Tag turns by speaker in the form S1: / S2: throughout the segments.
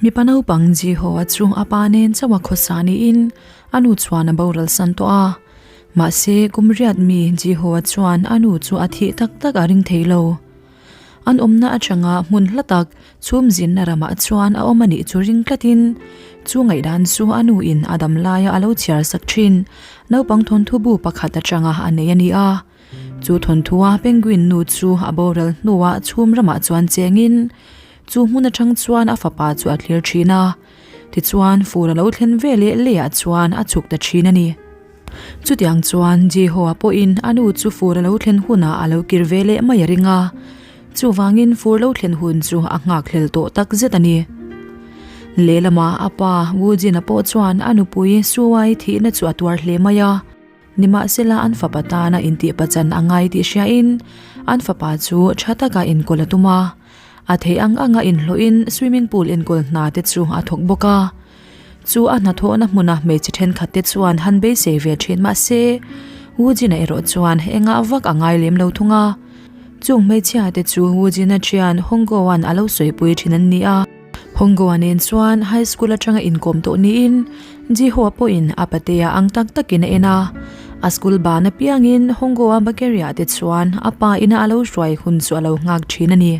S1: Mipa naupang Jiho-a chu a pa nen chauh a khawsa niin a nu chuan a boral san tawh a. Mahse, kum riat mi Jiho-a chuan a nu chu a thih tak tak a ring thei lo. An awmna atanga hmun hla tak chhum zinna ramah chuan a awm a nih chu ring tlatin chu ngaihdan chu a nu in a dam laia a lo chhiar sak thin naupang thawnthu bu pakhat atanga a nei a ni a. Chu thawnthua penguin nu chu a boral hnuah chhum ramah chuan chengin chu hmun atang chuan a fapa chu a thlir thin a. Tichuan fur a lo thlen ve leh lehah chuan a chhuk ta thin a ni. Chutiang chuan Jehoa pawhin a nu chu fur a lo thlen hunah a lo kir ve leh mai a ring a, chuvangin fur lo thlen hun chu a nghakhlel tawh tak zet a ni. Lehlamah a pa Woo-jin-a pawh chuan a nupui Soo-ai thihna chu a tuar hle mai a, nimahsela an fapa tana intihpachan a ngai tih hriain an fapa chu tha taka inkawl a tum a, a theih ang anga inhlawhin swimming pool enkawl hna te chu a thawk bawk a. Chu a hnathawhna hmuna hmeichhe thenkhat te chuan han beisei ve thin mah se, Woo-jin-a erawh chuan engah vak a ngai lem lo thung a. Chung hmeichhia te chu Woo-jin-a thian Honggo-a'n a lo sawipui thin an ni a. Honggo-a nen chuan high school atanga inkawm tawh niin Ji-ho-a pawhin a patea ang tak takin a en a. A school ban apiangin Honggo-a bakery-ah te chuan a pa ina a lo hruai hun chu a lo nghak thin a ni.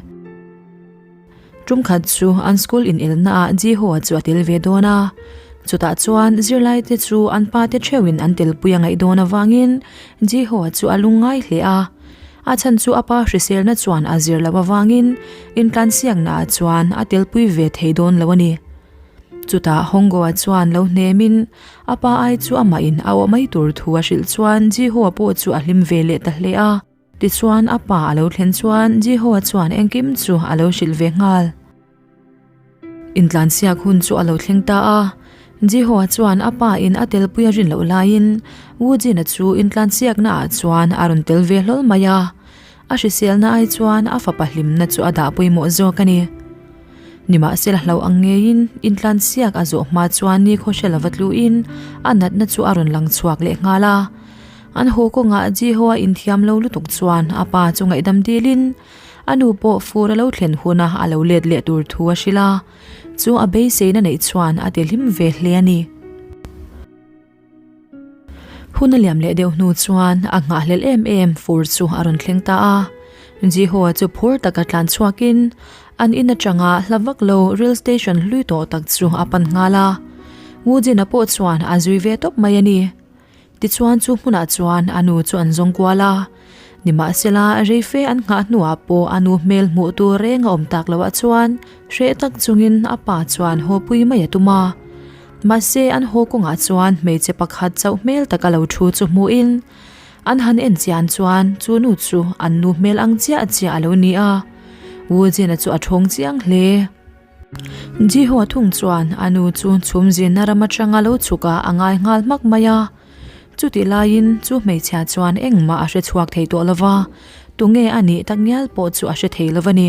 S1: Tum khat chu an school inelna ah Jiho-a chu a tel ve dawn a, chutah chuan zirlai te chu an pa te theuhin an telpui a ngaih dawn avangin Jiho-a chu a lungngai hle a. A chhan chu a pa hriselna chuan a zir loh avangin intlansiakna ah chuan a telpui ve thei dawn lo a ni. Chutah Honggo-a chuan lo hnemin a pa ai chu amah in a awh mai tur thu a hrilh chuan Jiho-a pawh chu a hlim ve leh ta hle a. Tichuan a pa a lo thlen chuan Jehoa chuan engkim chu a lo hrilh ve nghal. Intlansiak hun chu a lo thleng ta a, Jehoa chuan a pa in a telpui a rin loh laiin Woo-jin-a chu intlansiakna ah chuan a rawn tel ve hlawl mai a, a hriselna ai chuan a fapa hlimna chu a dah pawimawh zawk a ni. Nimahsela hlo ang ngeiin intlansiak a zawh hma chuan nikhaw hre lova tluin a natna chu a rawn lang chhuak leh nghal a. An haw kawngah Jeho a inthiam lo lutuk chuan a pa chu ngaihdam dilin a nu pawh fur a lo thlen huna a lo let leh tur thu a hrilh a, chu a beiseina neih chuan a ti hlim ve hle a ni. Hun a liam leh deuh hnu chuan a nghahhlelh em em fur chu a rawn thleng ta a, Jeho-a chu phur taka tlan chhuakin an in atanga hla vak lo rail station hlui tawh tak chu a pan nghal a, Woo-jin-a pawh chuan a zui ve tawp mai a ni. Tichuan chu hmunah chuan a nu chu an zawng kual a, nimahsela reife an nghah hnuah pawh a nu hmel hmuh tur reng a awm tak loh ah chuan hreh tak chungin a pa chuan haw pui mai a tum a. Mahse an haw kawngah chuan hmeichhe pakhat chauh hmel taka lo thu chu hmuhin an han en chian chuan chu nu chu an nu hmel ang chiah chiah a lo ni a, Woo-jin-a chu a thawng chiang hle. Jiho thung chuan a nu chu chhum zinna ram atanga lo chhuk ah a ngai nghal hmak mai a. Chutih laiin chu hmeichhia chuan engmah a hre chhuak thei tawh lova, tunge a nih tak ngial pawh chu a hre thei lova ni.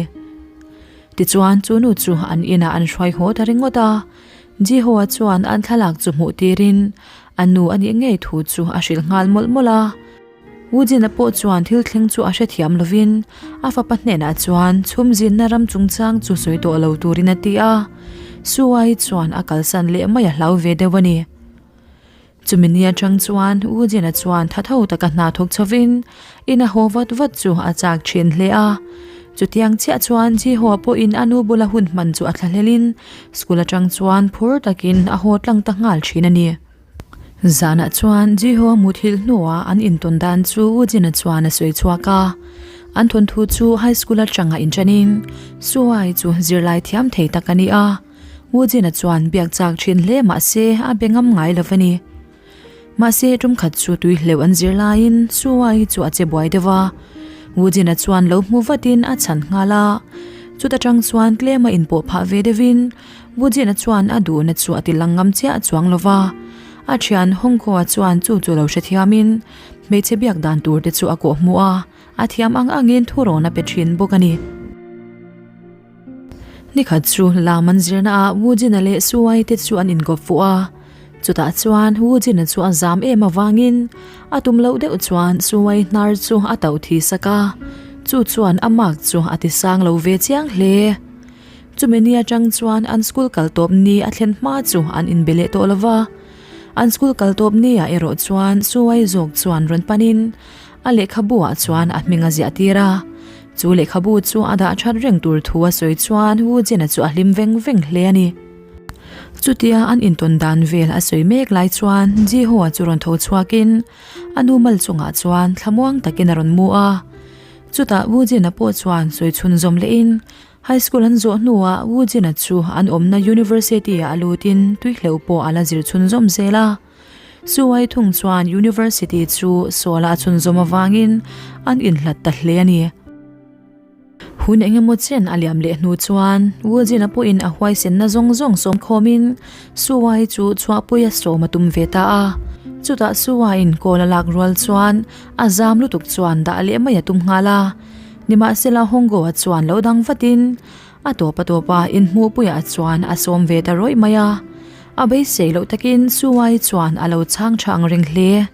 S1: Tichuan chu nu chu an inah an hruai haw ta ringawt a, Jiho-a chuan an thlalak chu hmuh tirin a nu a nih ngei thu chu a hrilh nghal mawlh mawlh a. Woo-jin-a pawh chuan thil thleng chu a hrethiam lovin a fapa hnenah chuan chhum zinna ram chungchang chu sawi tawh lo turin a ti a, Su-ai chuan a kalsan leh mai a hlau ve deuh a ni. Chumi ni atang chuan Woo-jin-a chuan tha tho taka hna thawk chhovin in a haw vat vat chu a chak thin hle a. Chutiang chiah chuan Ji-ho-a pawhin a nu bula hun hman chu a thlahlelin school atang chuan phur takin a haw tlang ta nghal thin a ni. Zanah chuan Jiho a muthilh hnuah an intawn dan chu Woo-jin-a chuan a sawi chhuak a. An thawnthu chu high school atanga inṭanin Soo-ai chu zirlai thiam thei tak a ni a. Woo-jin-a chuan biak chak ṭhin hle mah se a be ngam ngai lo a ni. Mahse tumkhat chu tui hleuh an zir laiin Soo-ai chu a che buai deuh a. Woo-jin-a chuan lo hmu vatin a chhan nghal a. Chuta ṭang chuan tlema inpawh phah ve deuhin Woo-jin-a chuan a duhna chu a ti lang ngam chiah chuang lo va, a thian Hongko-a chuan chu chu lo hrethiamin hmeichhe biak dan tur te chu a kawh hmuh a, a thiam ang angin thurawn a pe thin bawk a ni. Nikhat chu lam an zirna ah Woo-jin-a leh Su-ai te chu an inkawp fuh a, chutah chuan Woo-jin-a chu a zam em avangin a tum loh deuh chuan Su-ai hnar chu a tauh thi sak a, chu chuan a mark chu a ti sang lo ve chiang hle. Chumi ni atang chuan an school kal tawp ni a thlen hma chu an inbe leh tawh lo va. An school kal tawp ni ah erawh chuan Suai zawk chuan rawn panin a lehkhabu ah chuan a hming a ziah tir a. Chu lehkhabu chu a dah that reng tur thu a sawi chuan Wu Jin-a chu a hlim veng veng hle a ni. Chutia an intawn dan vel a sawi mek lai chuan Ji-ho-a chu rawn tho chhuakin a nu mal chungah chuan thlamuang takin a rawn mu a. Chutah Wu Jin-a pawh chuan sawi chhunzawm lehin High School an zawh hnuah Wu Jin-a chu an awmna University-ah a lutin tuihleuh pawh a la zir chhunzawm zel a. Su Wai thung chuan University chu Seoul-ah a chhunzawm avangin an inhlat ta hle a ni. Hun engemaw chen a liam leh hnu chuan Wu Jin-a pawhin a huaisenna zawng zawng sawm khawmin Su Wai chu chhuahpui a sawm a tum ve ta a. Chutah Su Wai-in kawl a lak rual chuan a zam lutuk chuan dah leh mai a tum nghal a. Nimahsela Hongo-a chuan lo dang vatin a tawp a tawp a inhmuhpuiah chuan a sawm ve ta rawih mai a. A beisei loh takin Suai chuan a lo chhang tha ang reng hle.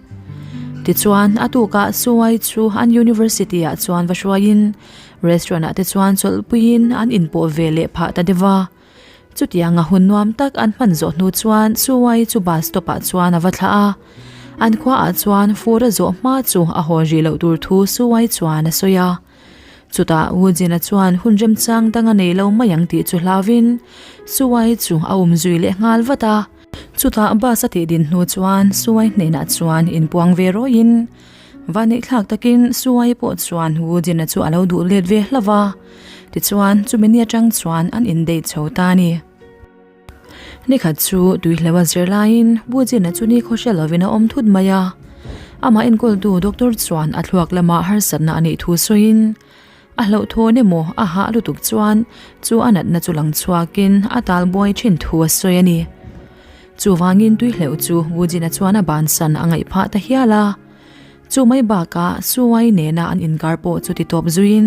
S1: Tichuan a tukah Suai chu an university-ah chuan va hruaiin restaurant-ah te chuan chawlhpuiin an inpawh ve leh phah ta deuh a. Chutianga hun nuam tak an hman zawh hnu chuan Suai chu bus stop ah chuan a va thlah a. An khuaah chuan fur a zawh hma chu a haw rih loh tur thu Suai chuan a sawi a. Chutah Wu Jin-a chuan hun remchang dang a nei lo mai ang tih chu hlauvin Suai chu a um zui leh nghal vat a. Chutah bus a tih din hnu chuan Suai hnenah chuan inpuang ve rawihin Vaneihthlak takin Suai pawh chuan Wu Jin-a chu a lo duh let ve hlauh va. Tichuan, chumi ni atang chuan an indeih chho ta a ni. Nikhat chu tuihleuh a zir laiin Wu Jin-a chu nikhaw hre lovin a awm thut mai a. Amah enkawltu doctor chuan a thluak lamah harsatna a neih thu sawiin a hlauhthawn emaw a hah lutuk chuan chu a natna chu lang chhuakin a talbuai thin thu a sawi a ni. Chuvangin tuihleuh chu Wu Jin-a chuan a bansan a ngaih phah ta hial a. Chu mai bakah Suai nena an inkar pawh chu ti tawp zuiin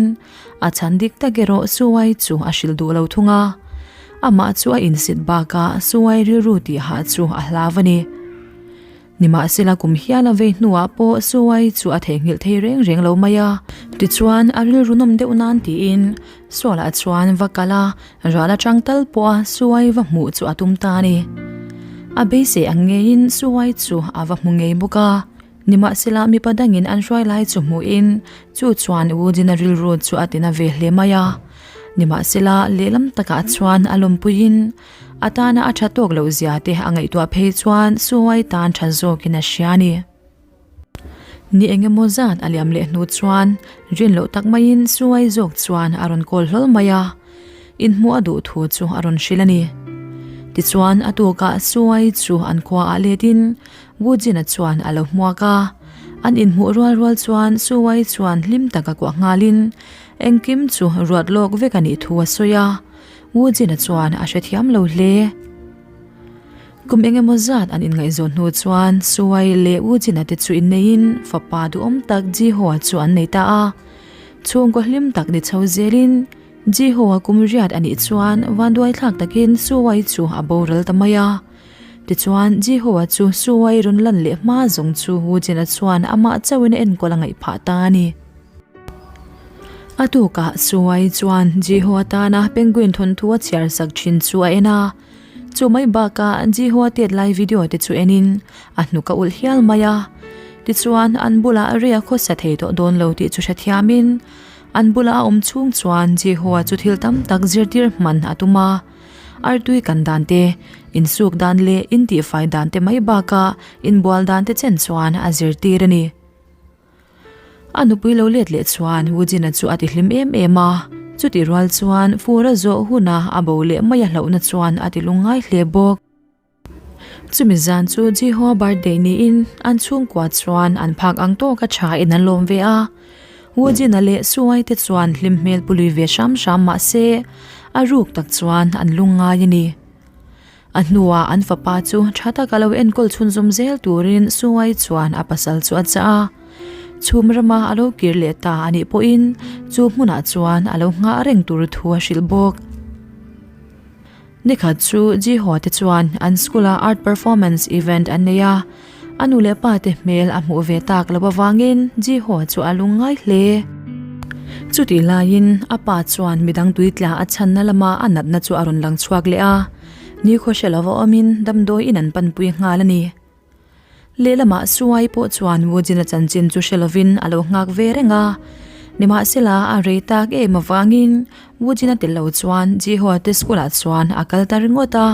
S1: a chhan dik tak erawh Suai chu a hrilh duh lo thung a. Amah chu a insit bakah Suai rilru tih hah chu a hlau a ni. Nimahsela kum hial a vei hnuah pawh Suai chu a theihnghilh thei reng reng lo mai a. Tichuan a rilru nawm deuh nan tiin Sualah chuan va kal a, ral atang tal pawha Suai va hmuh chu a tum ta a ni. A beisei ang ngeiin Suai chu a va hmu ngei bawk a. Nimahsela mipa dangin an hruai lai chu hmuhin chu chuan Woodin-a rilru chu a tina ve hle mai a. Nimahsela lehlam takah chuan a lawmpuiin a tana a tha tawk loh zia te a ngaihtuah phei chuan Suai tan tha zawkin a hria a ni. Ni engemaw zat a liam leh hnu chuan rin loh tak maiin Suai zawk chuan a rawn kawl hlawl mai a. Inhmuh a duh thu chu a rawn hrilh a ni. Tichuan a tukah Suai chu an khuaah letin Wu Jin-a chuan a lo hmuak a, an inhmuh rual rual chuan Su Wai chuan hlim taka kuah nghalin engkim chu ruat lawk vek a nih thu a sawi a, Wu Jin-a chuan a hrethiam lo hle. Kum eng emaw zat an inngaihzawn hnu chuan Su Wai leh Wu Jin-a te chu inneiin fapa duhawm tak Ji Ho-a chu an nei ta a, chhungkaw hlim tak ni chho zelin Ji Ho-a kum riat a nih chuan vanduaithlak takin Su Wai chu a boral ta mai a. Tichuan, Jehoa chu Suai rawn lan leh hma zawng chu Wu Jin-a chuan amah chauhin a enkawl a ngaih phah ta a ni. A tukah Suai chuan Jehoa tana penguin thawnthu a chhiar sak thin chu a en a. Chu mai bakah Jehoa tet lai video te chu enin a hnuk a ulh hial mai a. Tichuan, an bulah rei a khawsa thei tawh dawn lo tih chu hrethiamin an bula a awm chhung chuan Jehoa chu thil tam tak zirtir hman a tum a. Artui kan dan te, insuk dan leh intihfai dan te mai bakah inbual dan te chen chuan a zirtir a ni. A nupui lo let leh chuan Woojin-a chu a ti hlim em em a, chutih rual chuan fur a zawh huna a bo leh mai a hlauhna chuan a ti lungngai hle bawk. Chumi zan chu Jiho birthday niin an chhungkua chuan an phak ang tawka tha in an lawm ve a. Woojin-a leh Suai te chuan hlim hmel pu lui ve hram hram mah se a ruk tak chuan an lungngai a ni. A hnuah an fapa chu tha taka lo enkawl chhunzawm zel turin Suai chuan a pasal chu a chah a. Chhum rama a lo kir leh ta a nih pawhin chu hmunah chuan a lo nghah reng tur thu a hrilh bawk. Nikhat chu Jiho te chuan an school ah art performance event an nei a, a nu leh pa te hmel a hmuh ve tak loh avangin Jiho chu a lung ngai hle. Chutih laiin a pa chuan midang tui tla a chhanna lama a natna chu a rawn lang chhuak leh a, nikhaw hre lova awmin damdawiin an panpui nghal a ni. Lehlamah Suai pawh chuan Woojin-a chanchin chu hre lovin a lo nghak ve reng a, nimahsela a rei tak em avangin Woojin-a tel lo chuan Jiho-a te school-ah chuan a kal ta ringawt a.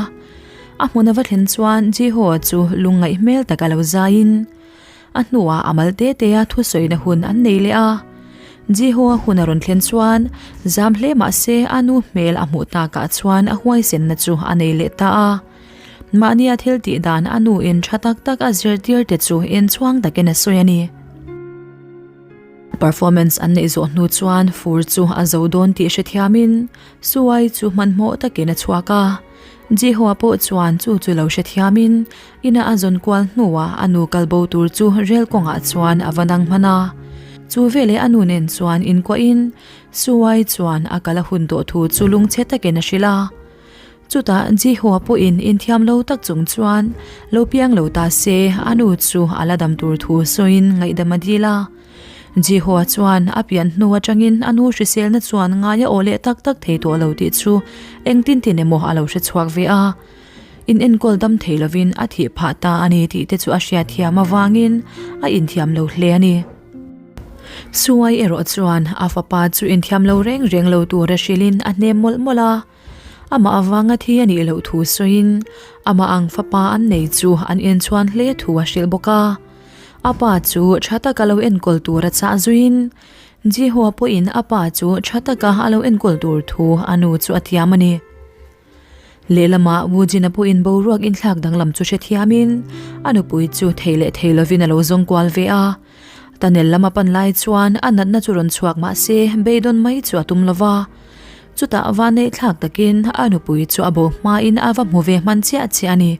S1: A hmun a va thlen chuan Jiho-a chu lungngaih hmel tak a lo zaiin a hnuah a mal te te a thusawina hun an nei leh a. Jiho-a hun a rawn thlen chuan zam hle mah se a nu hmel a hmuh takah chuan a huaisenna chu a nei leh ta a. Mahnia thil tih dan a nu in tha tak tak a zirtir te chu inchhuang takin a sawi a ni. Performance an neih zawh hnu chuan fur chu a zo dawn tih hrethiamin Suai chu hmanhmawh takin a chhuak a. Jihoa pawh chuan chu chu lo hrethiamin ina a zawn kual hnuah a nu kal bo tur chu rel kawngah chuan a va dang hman a. Chu veleh a nu nen chuan inkuahin Suai chuan a kal a hun tawh thu chu lungchhe takin a hrilh a. Chutah Jihua pawhin inthiam lo tak chung chuan lo piang lo ta se a nu chu a la dam tur thu sawiin ngaihdam a dil a. Jihua chuan a pian hnu atangin a nu hriselna chuan ngai a aw leh tak tak thei tawh lo tih chu engtin tin emaw a lo hre chhuak ve a. In enkawl dam thei lovin a thih phah ta a ni tih te chu a hriatthiam avangin a inthiam lo hle a ni. Suai erawh chuan a fapa chu inthiam lo reng reng lo tura hrilhin a hnem mawlh mawlh a. Amah avanga thi a nih loh thu sawiin amah ang fapa an nei chu an inchhuan hle thu a hrilh bawk a. A pa chu tha taka lo enkawl tur a chah zuiin Jehua pawhin a pa chu tha taka a lo enkawl tur thu a nu chu a thiam a ni. Lehlamah Wujin-a pawhin boruak inthlak danglam chu hrethiamin a nupui chu thei leh thei lovin a lo zawng kual ve a. Tunnel lama pan lai chuan a natna chu rawn chhuak mah se beidawn mai chu a tum lo va. Chutah vanneih thlak takin a nupui chu a bo hmain a va hmu ve hman chiah chiah a ni.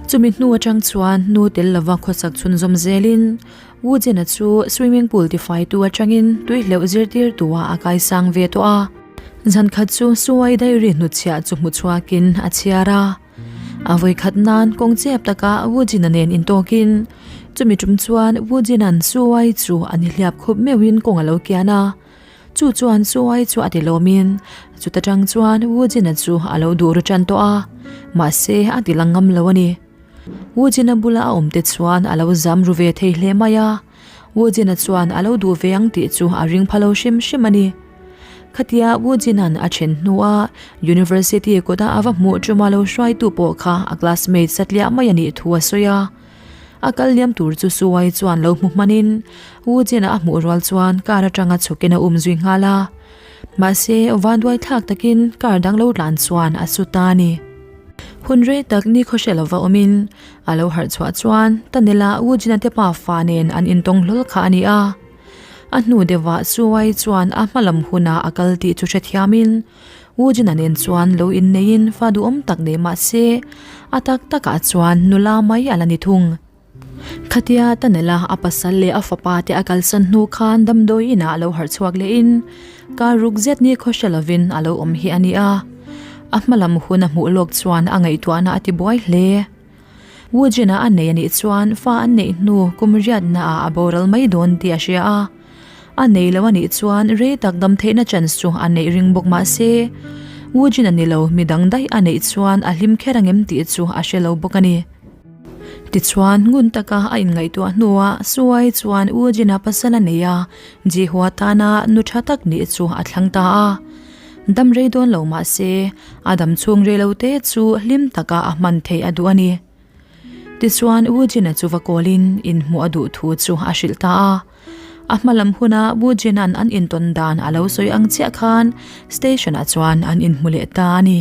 S1: Chumi hnu atang chuan nu tel lova khawsak chhunzawm zelin Wu Jin-a chu swimming pool tifaitu atangin tui hleuh zirtirtua a kaisang ve tawh a. Zankhat chu Suai Diary hnutchhiah chu hmu chhuakin a chhiar a. A vawikhat nan kawng chep taka Wu Jin-a nen intawkin chumi tum chuan Wu Jin-a'n Suai chu a nihliap khup meuhin kawng a lo kian a. Chu chuan Suai chu a ti lawmin chuta tang chuan Wu Jin-a chu a lo duh ru tan tawh a, mahse a ti lang ngam lo a ni. Wu Jin-a bula a awm te chuan a lo zam ru ve thei hle mai a, Wu Jin-a chuan a lo duh ve ang tih chu a ring pha lo hrim hrim a ni. Khatia Wu Jin-a'n a then hnua University kawta a va hmuh tuma lo hruaitu pawh kha a classmate satliah mai a nih thu a sawi a. A kal liam tur chu Suai chuan lo hmu hmanin Wu Jin-a a hmuh rual chuan car atanga chhukin a um zui nghal a. Mahse, vanduai thlak takin car dang lo tlan chuan a su ta a ni. Hun rei tak ni khawhre lova awmin a lo harh chhuah chuan Tanela Wu Jin-a te pa fa nen an intawng hlawl kha a ni a. A hnu deuhah Suai chuan a hma lam hunah a kal tih chu hrethiamin Wu Jin-a nen chuan lo inneiin fa duhawm tak nei mah se, a tak takah chuan nula mai a la ni thung. Khatia Tanela a pasal leh a fapa te a kalsan hnu khan damdawi inah a lo harh chhuak lehin kar ruk zet ni khaw hre lovin a lo awm hi a ni a. A hma lam hun a hmuh lawk chuan a ngaihtuahna a ti buai hle. Wu Jin-a a nei a nih chuan fa an neih hnu kum riatnaah a boral mai dawn tih a hria a. A nei lo a nih chuan rei tak dam theihna chance chu a neih ring bawk mah se, Wu Jin-a ni lo midang daih a neih chuan a hlim kher angem tih chu a hre lo bawk a ni. Tichuan, ngun taka a inngaihtuah hnuah Suai chuan Wu Jin-a pasal a nei a, Jihua tana nu tha tak nih chu a thlang ta a. Dam rei dawn lo mah se, a dam chhung rei lo te chu hlim taka a hman theih a duh a ni. Tichuan, Wu Jin-a chu va kawlin inhmuh a duh thu chu a hrilh ta a. A hma lam huna Wu Jin-a'n an intawn dan a lo sawi ang chiah khan station-ah chuan an inhmu leh ta a ni.